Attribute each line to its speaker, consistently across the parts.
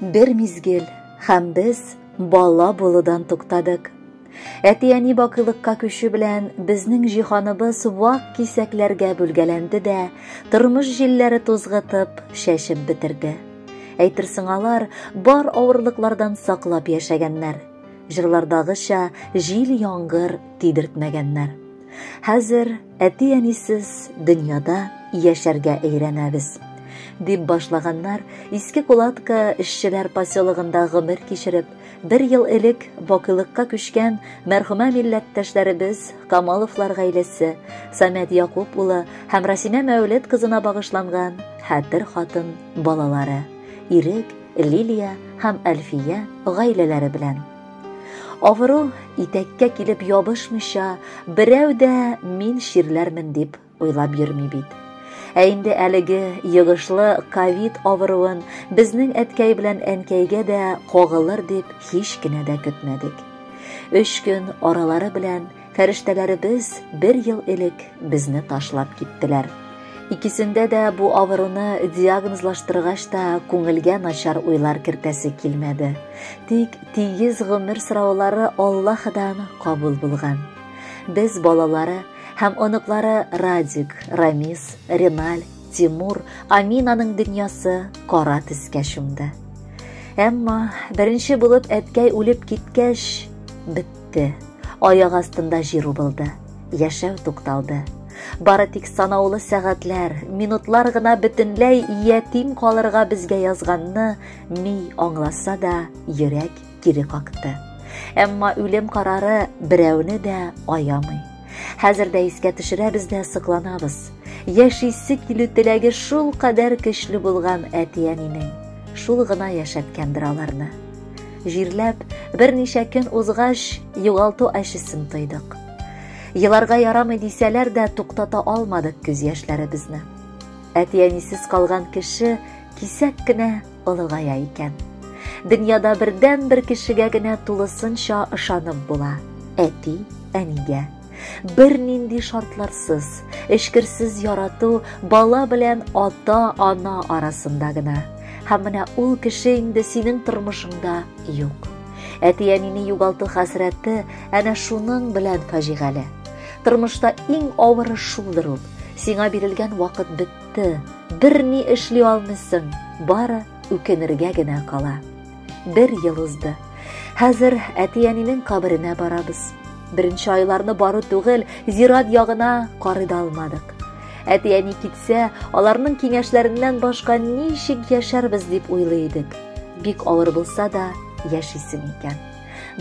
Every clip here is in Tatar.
Speaker 1: Бер мизгел һәм без бала булудан туктадык. Әти-әни бакыйлыкка күчү белән безнең җиһаныбыз вак кисәкләргә бүлгәләнде дә, тормыш җилләре тузгытып, чәчеп бетерде. Әйтерсең алар бар авырлыклардан саклап яшәгәннәр. Җырлардагыча җил-яңгыр тидертмәгәннәр. Хәзер әти-әнисез дөньяда яшәргә өйрәнәбез. Дип башлаганнар Иске Кулатка эшчеләр поселогында гомер кичереп, бер ел элек бакыйлыкка күчкән мәрхүмә милләттәшләребез Камаловлар гаиләсе, Самәт Якуп улы һәм Расимә Мәүлет кызына багышланган Хәтер хатын балалары Ирек, Лилия һәм Әлфия гаиләләре белән. Авыру итәккә килеп ябышмыйча, берәү дә мин чирләрмен дип уйлап йөрми бит. Ә инде әлеге йогышлы ковид авыруын безнең әткәй белән әнкәйгә дә кагылыр дип һич кенә дә көтмәдек. Өч көн аралары белән Фәрештәләребез бер ел элек безне ташлап киттеләр. Икесендә дә бу авыруны диагнозлаштыргач та күңелгә начар уйлар кертәсе килмәде. Тик тигез гомер сораулары Аллаһыдан кабул булган. Без балалары һәм оныклары Радик, Рамис, Реналь, Тимур, Аминаның дөньясы кара төскә чумды. Әмма беренче булып әткәй үлеп киткәч, бетте. Бетте. Аяк астында җир убылды. Яшәү тукталды. Бары тик санаулы сәгатьләр, минутлар гына бөтенләй ятим калырга безгә язганны ми аңласа да, йөрәк кире какты. Әмма үлем карары берәүне дә аямый. Хәзер дә искә төшерәбез дә сокланабыз. Яшисе килү теләге шул кадәр көчле булган әти-әнинең. Шул гына яшәткәндер аларны. Җирләп, берничә көн узгач, югалту әчесен тойдык. Еларга ярамый дисәләр дә, туктата алмадык күз яшьләребезне. Әти-әнисез калган кеше кисәк кенә олыгая икән. Дөньяда бердән-бер кешегә генә тулысынча ышанып була – әти-әнигә. Бернинди шартларсыз, эчкерсез ярату бала белән ата-ана арасында гына. Һәм менә ул кеше инде синең тормышыңда юк. Әти-әнине югалту хәсрәте әнә шуның белән фаҗигале. Тормышта иң авыры шулдыр ул. Сиңа бирелгән вакыт бетте. Берни эшли алмыйсың, бары үкенергә генә кала. Бер ел узды. Хәзер әти-әнинең каберенә барабыз. Беренче айларны бару түгел, зират ягына карый да алмадык. Әти-әни китсә, аларның киңәшләреннән башка ничек яшәрбез дип уйлый идек. Бик авыр булса да, яшисең икән.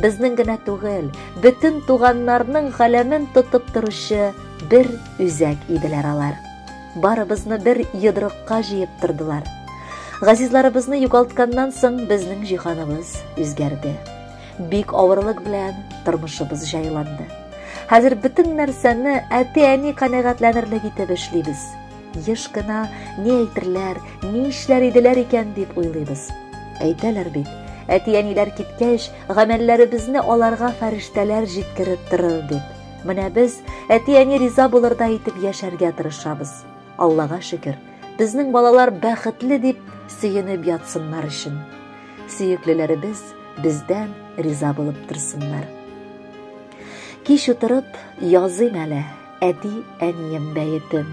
Speaker 1: Безнең генә түгел, бөтен туганнарның галәмен тотып торучы бер үзәк иделәр алар. Барыбызны бер йодрыкка җыеп тордылар. Газизларыбызны югалтканнан соң безнең җиһаныбыз үзгәрде. Бик авырлык белән тормышыбыз җайланды. Хәзер бөтен нәрсәне әти-әни канәгатьләнерлек итеп эшлибез. Еш кына ни әйтерләр, ни эшләр иделәр икән дип уйлыйбыз. Әйтәләр бит, әти-әниләр киткәч, гамәлләребезне аларга фәрештәләр җиткереп торыр дип. Менә без әти-әни риза булырдай итеп яшәргә тырышабыз. Аллага шөкер, безнең балалар бәхетле дип сөенеп ятсыннар өчен. Сөеклеләребез бездән риза булып торсыннар. Кич утырып языйм әле әти-әнием бәетен.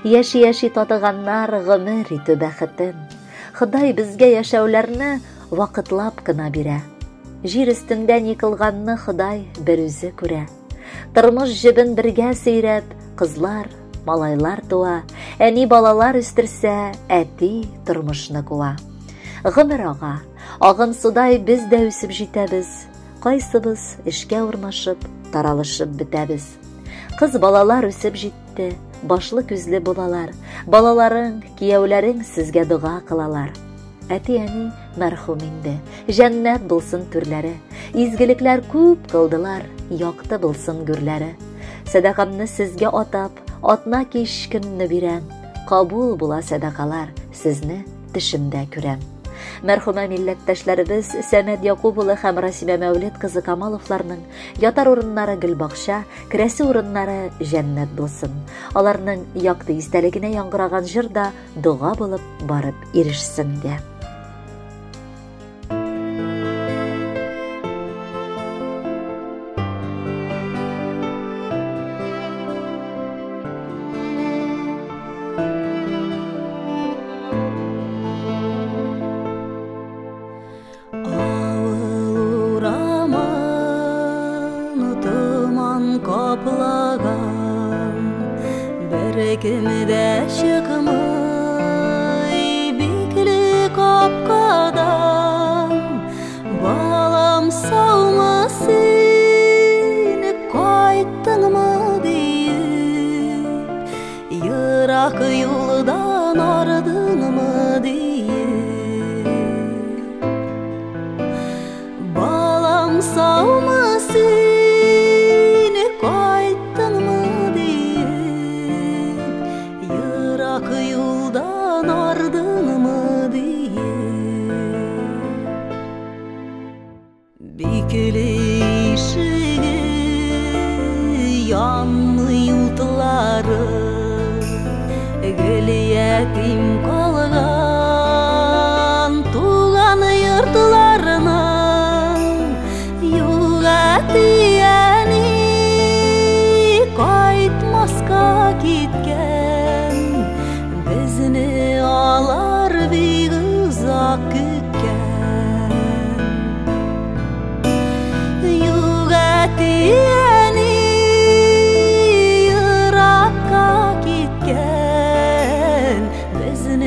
Speaker 1: Яши-яши татыганнар гомер итү бәхетен. Ходай безгә яшәүләрне вакытлап кына бирә. Җир өстендә ни кылганны Ходай бер үзе күрә. Тормыш җебен бергә сөйрәп, кызлар, малайлар туа. Әни балалар үстерсә, әти тормышны куа. Гомер ага, агым судай без дә үсеп җитәбез. Кайсыбыз эшкә урнашып, таралышып бетәбез. Кыз балалар үсеп җитте, башлы күзле булалар. Балаларың, кияүләрең сезгә дога кылалар. Әти-әни мәрхүм инде, җәннәт булсын түрләре. Изгелекләр күп кылдылар, якты булсын гүрләре. Сәдакамны сезгә атап, атна кич көнне бирәм. Кабул була сәдакалар, сезне төшемдә күрәм. Мәрхүмә милләттәшләребез Сәмәд Якуб улы һәм Расимә Мәүлет кызы Камаловларның ятар урыннары гөлбакча, керәсе урыннары җәннәт булсын. Аларның якты истәлегенә яңгыраган җыр да дога булып барып ирешсен дә.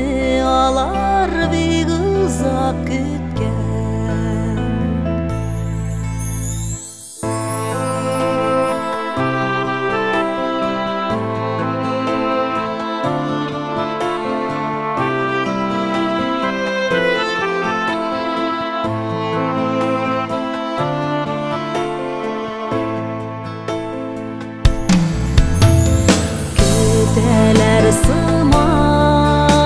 Speaker 1: Безне алар бик озак көткән. Көтәләр сыман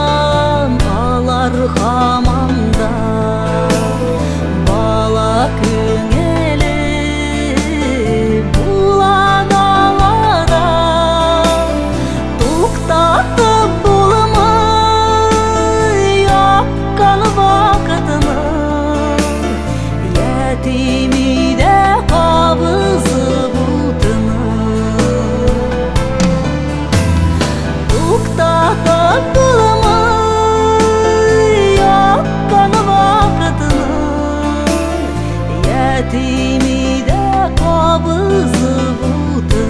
Speaker 1: алар һаман да, бала күңеле була далада. Туктатып булмый аккан вакытны, ятим өйдә кабызып утны. Туктатып булмый аккан вакытны, ятим өйдә кабызып утны.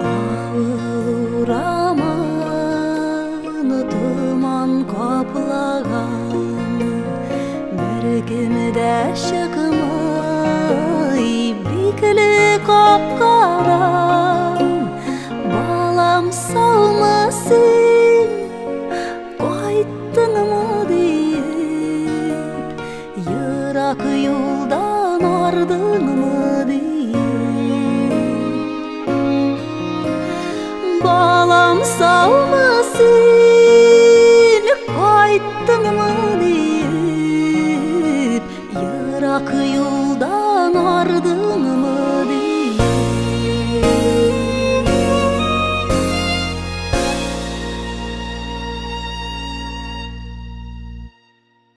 Speaker 1: Авыл урамын томан каплаган, беркем дә чыкмый бикле капкадан. Балам, саумы син, кайттыңмы диеп, ерак юлдан ардыңмы диеп. Балам, саумы